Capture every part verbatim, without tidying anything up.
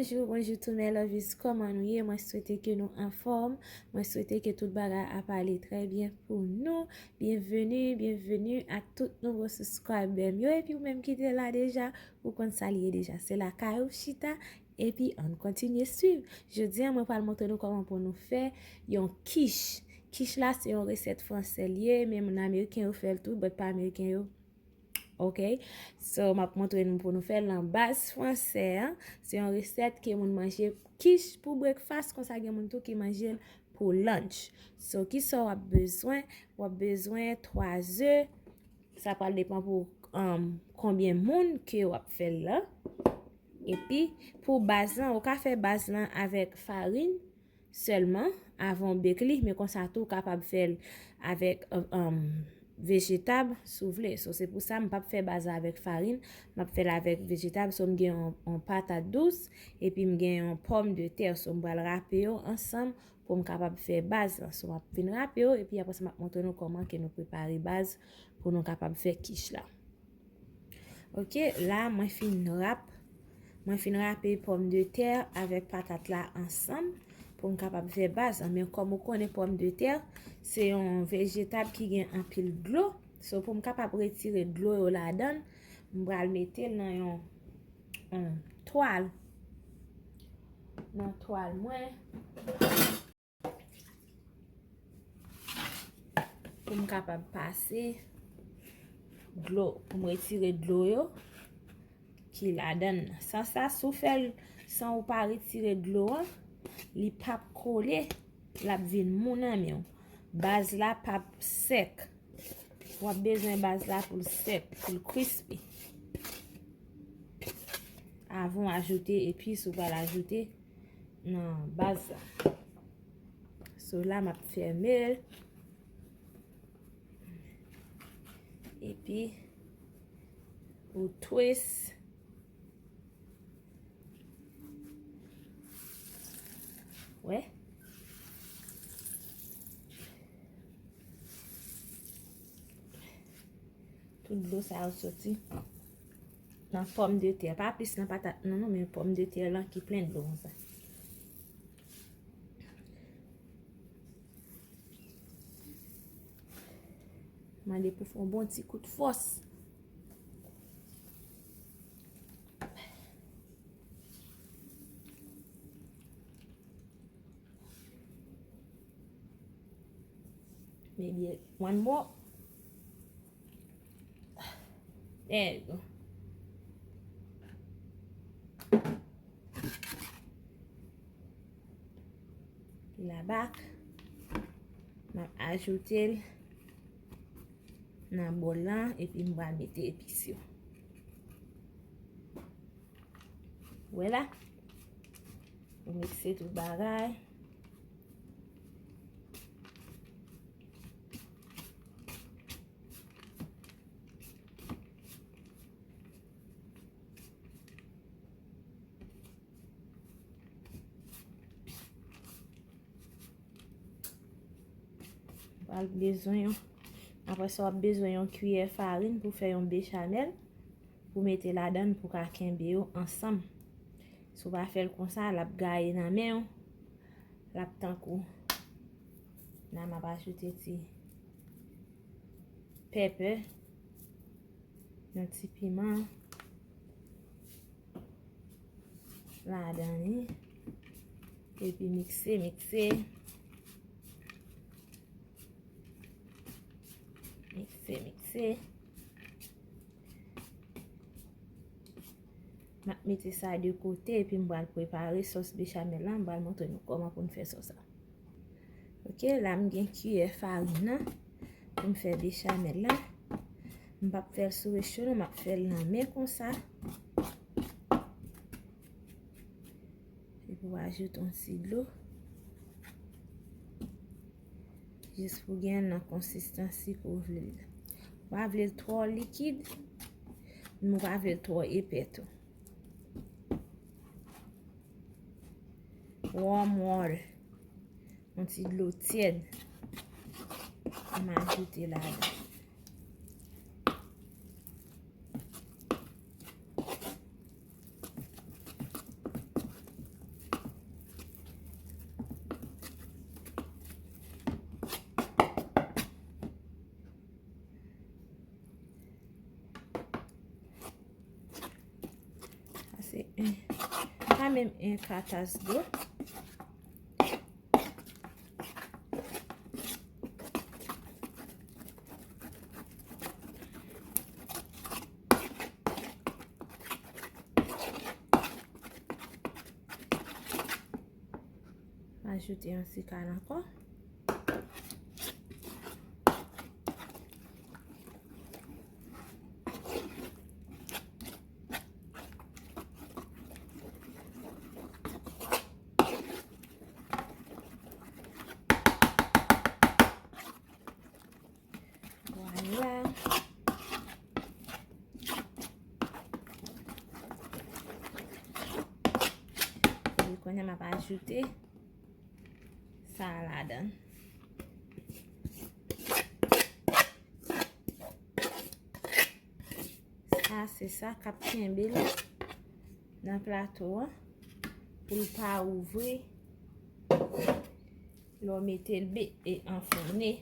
Bonjou, bonjou tou mes lovies, kòman nou ye? Mwen swete ke nou anfòm. Mwen swete ke tout bagay ap ale trè byen pou nou. Byenveni, byenveni a tout nouvo subscriber m yo. Epi ou menm ki te la deja, ou konn sa l ye deja. Se lakay ou chita, epi ann kontinye swiv. Jodi a, mwen pral montre nou kòman pou nou fè yon kich. Kich la, se yon resèt fransè l ye, men moun ameriken yo fè l tou, but pa ameriken yo. Ok? So, m ap montre nou pou nou fè l nan baz fransè an. Se yon resèt ke moun manje kich pou breakfast, konsa gen moun tou ki manje l pou lunch. So, kisa w ap bezwen? W ap bezwen twa ze. Sa pral depan pou, um, konbyen moun ke w ap fè l la. Epi, pou baz lan, ou ka fè baz lan avèk farin sèlman avan w bake li, men konsa tou ou kapab fè l avèk, um, um, vejetab, si w vle. So, se pou sa m p ap fè baz la avèk farin, m ap fè l avèk vejetab. So, m gen yon, yon patat dous, epi m gen yon pòmdetè. So, m pral rape yo ansanm pou m kapab fè baz la. So, m ap vin rape yo, epi apre sa, m ap montre nou kòman ke nou prepare baz pou nou kapab fè kich la. Ok, la, mwen fin rap. Mwen fin rape pòmdetè avèk patat la ansanm pou m kapab fè baz la. Men kòm ou konnen pòmdetè, se yon vejetab ki gen anpil dlo. So, pou m kapab retire dlo yo ladan l, m pral mete l nan yon, yon twal. Nan twal mwen. Pou m kapab pase dlo, pou m retire dlo yo ki ladan l nan. San sa, si w fè l san ou pa retire dlo an, li p ap kole, l ap vin mou nan men w. Baz la p ap sèk. W ap bezwen baz la pou l sèk, pou l crispy. Avan w ajoute epis ou pral ajoute nan baz la. So la, m ap fèmen l. Epi, ou twist. Wè? Tout dlo sa yo soti nan pòmdetè. Pa plis nan patat non, non, men pòmdetè lan ki plen dlo konsa. Mande pou fè yon bon ti kout fòs. Maybe one more. There you go. Pil a bak. M ap ajoute l nan bòl lan, epi m pral mete epis yo. Wè la. Ou mikse tout bagay. Pral bezwen yon, apre sa, w ap bezwen yon kiyè farin pou fè yon bechamel, pou mete ladan l pou ka kenbe yo ansanm. Si w pa fè l konsa, l ap gaye nan men w. L ap tankou, la m ap ajoute ti pèpè, yon ti piman ladan li. Epi mikse, mikse. Mikse, mikse. M ap mete sa de kote, epi m pral prepare sòs bechamel la. M pral montre nou kòman pou n fè sòs la. Ok, la m gen kiyè farin nan pou m fè bechamel la. M p ap fè l sou recho non, m ap fè l nan men konsa. Epi w ajoute yon ti dlo. Jis pou gen nan konsistansi ke w vle l. Ou pa vle l twò likid, men ou pa vle l twò epè tou. Warm water. Yon ti dlo tyèd. M ajoute ladan. menm en ka tas dlo. Ajoute yon ti kal ankò. Vwala. Epi kounye a m ap ajoute sa a ladan. Sa se sa k ap kenbe l nan plato a pou l pa ouvri lè w mete l be e anfoune.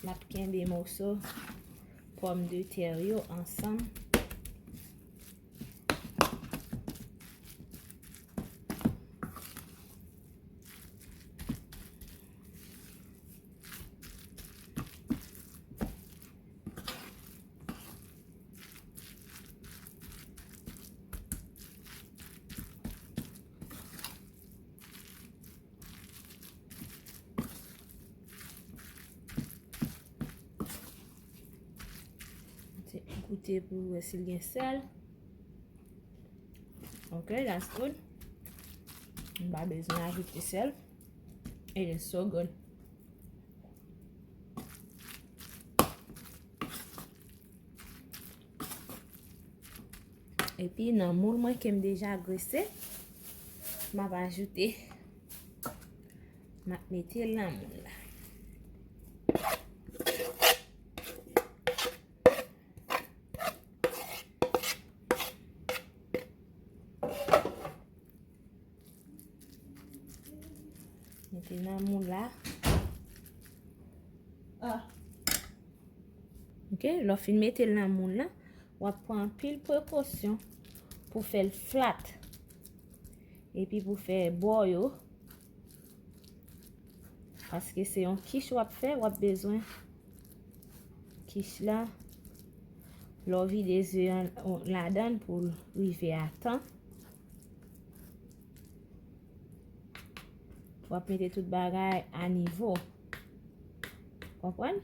L ap kenbe moso pòmdetè yo ansanm. Goute pou wè si l gen sèl. Ok, that's good. M pa bezwen ajoute sèl. It is so good. Epi nan moul mwen ke m deja grese, m ap ajoute, m ap mete l nan moul la. Mete nan moul la. Ah. Ok, lè w fin mete l nan moul la, w ap pran anpil prekosyon pou fè l flat. Epi pou fè bò yo. Paske se yon kich w ap fè, w ap bezwen kich la. Lè w vide ze an ladan l pou l rive a tan. W ap mete tout bagay a nivo. Konprann?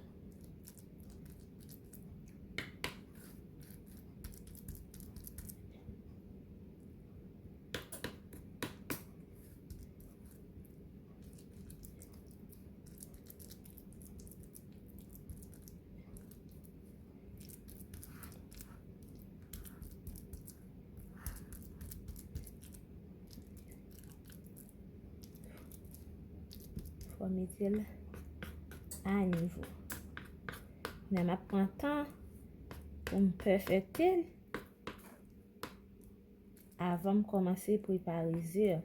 Fò mete l a nivo. Kounye a m ap pran tan pou m pèfèkte l avan m kòmanse prepare ze a.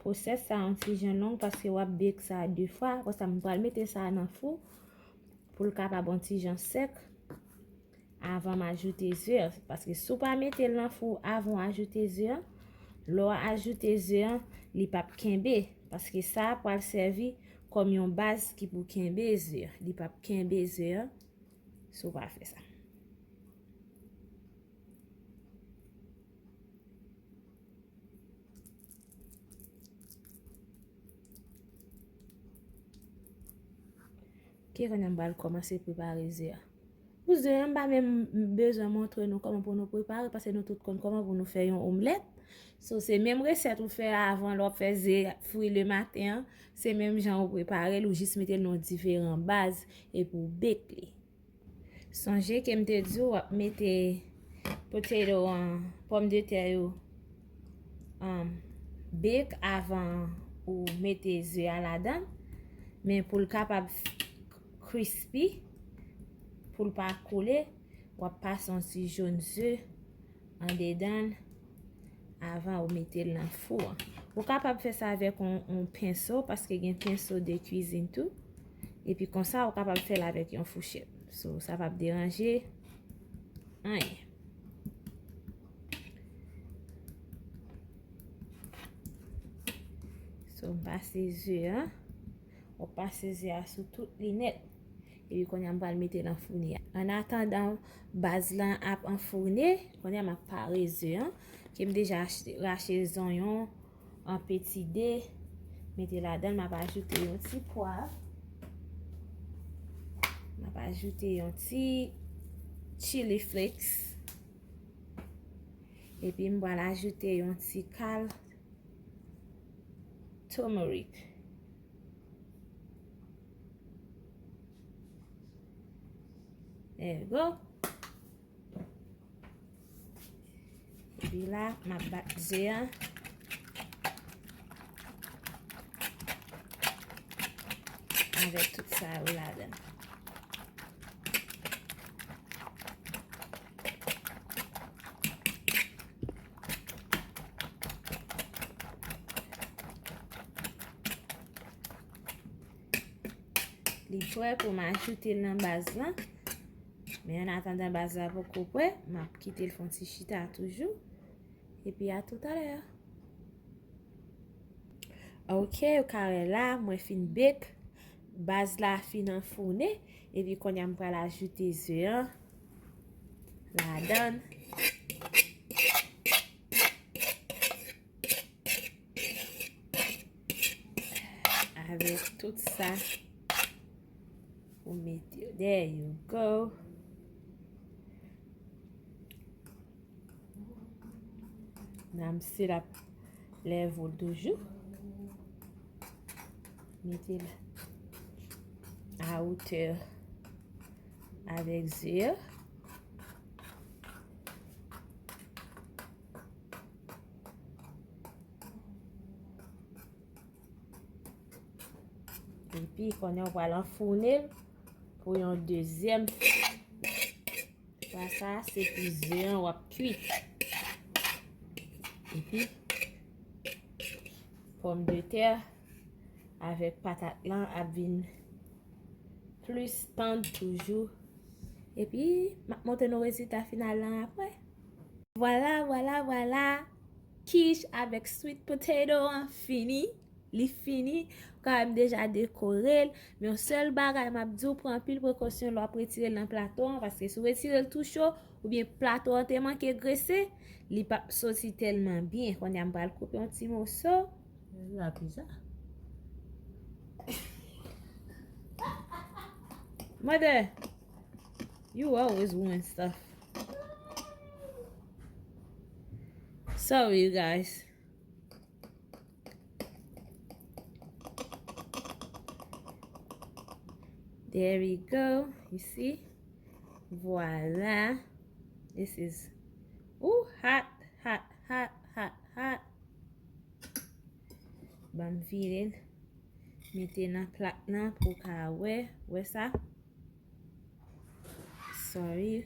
Pwosès sa a yon ti jan long paske w ap bake sa a de fwa. Konsa m pral mete sa a nan fou pou l kapab yon ti jan sèk avan m ajoute ze a. Paske si w pa mete l nan fou avan w ajoute ze a, lè w ajoute ze a, li p ap kenbe. Paske sa a pral sèvi kòm yon baz ki pou kenbe ze a. Li p ap kenbe ze a si w pa fè sa. Ok, kounye a m pral kòmanse prepare ze a. Pou ze a, m pa menm bezwen montre nou kòman pou nou prepare, paske nou tout konn kòman pou nou fè yon omlèt. So, se menm resèt ou fè avan lè w ap fè ze fri lematen an, se menm jan ou prepare l, ou jis mete l nan diferan baz epi w bake li. Sonje ke m te di w w ap mete potato an, pòmdetè yo, um, bake avan ou mete ze a ladan l. Men pou l kapab crispy, pou l pa koule, w ap pase yon ti jòn ze andedan l avan ou mete l nan fou an. Ou kapab fè sa avèk yon, yon penso, paske gen penso de kwizin tou. Epi konsa, ou kapab fè l avèk yon fouchèt. So, sa p ap deranje anyen. So, m pase ze a. Ou pase ze a sou tout li nèt. Epi kounye a, m pral mete l nan founi a. An atandan, baz lan ap anfoune, kounye a, m ap pare ze an. Ke m deja achte, rache zonyon an peti de. Mete ladan l, m ap ajoute yon ti pwav. M ap ajoute yon ti chili flakes. Epi m pral ajoute yon ti kal turmeric. There you go. Epi la, m ap bat ze a avèk tout sa yo ladan. Li prè pou m ajoute l nan baz lan. Men an atandan baz la poko prè, m ap kite l fè yon ti chita toujou. Epi a toutalè. Ok, ou ka wè la, mwen fin bake. Baz la fin anfoune. Epi kounye a m pral ajoute ze an ladan l. Avèk tout sa, ou mete, there you go. Nan m se l ap leve l toujou. Mete l a wotè avèk ze a. Epi, kounye a w pral anfoune l pou yon dezyèm fwa. Fwa sa, se pou ze an w ap kuit. Epi, pòmdetè avèk patat lan ap vin plis tann toujou. Epi, m ap montre nou rezilta final lan apre. Vwala, vwala, vwala. Quiche avèk sweet potato an fini. Li fini. Ou ka wè m deja dekore l. Men yon sèl bagay m ap di w, pran anpil prekosyon lè w ap retire l nan plato an, paske si w retire l tou cho, oubyen plato an te manke grese, li p ap soti tèlman byen. Kounye a m pral koupe yon ti moso. La pizza. Mother, you always ruin stuff. Sorry, you guys. There we go. You see? Voila. This is, ooh, hot, hot, hot, hot, hot. Ban m vire l. Mete nan plat lan pou w ka wè. Wè sa? Sorry.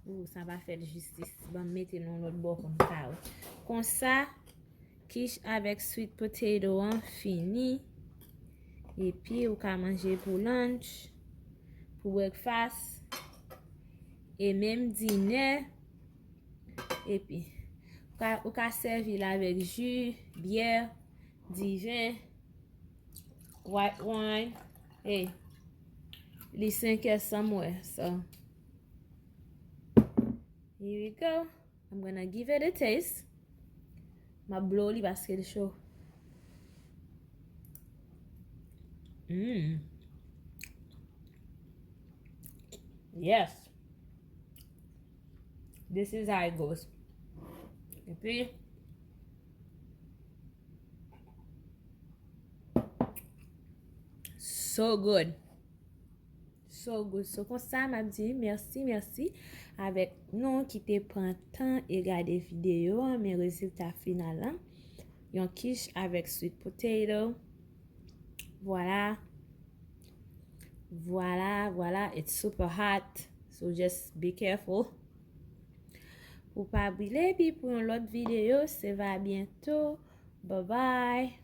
Ooh, sa pa fè l jistis. Ban m mete l yon lòt bò pou m ka wè. Konsa, quiche avèk sweet potato an fini. Epi ou ka manje pou lunch, pou breakfast, e menm dinè. Epi, ou ka, ou ka sèvi l avèk ji, byè, diven, white wine. Hey, li senk è somewhere, so here we go. I'm gonna give it a taste. M ap blow li paske l cho. Mm. Yes. This is how it goes. Epi, so good. So good. So konsa, m ap di mèsi, mèsi avèk nou ki te pran tan e gade videyo an, men rezilta final lan. Yon quiche avèk sweet potato. Vwala. Vwala, vwala. It's super hot. So just be careful. Pou pa brile, epi pou yon lòt videyo, se va byento. Bye bye.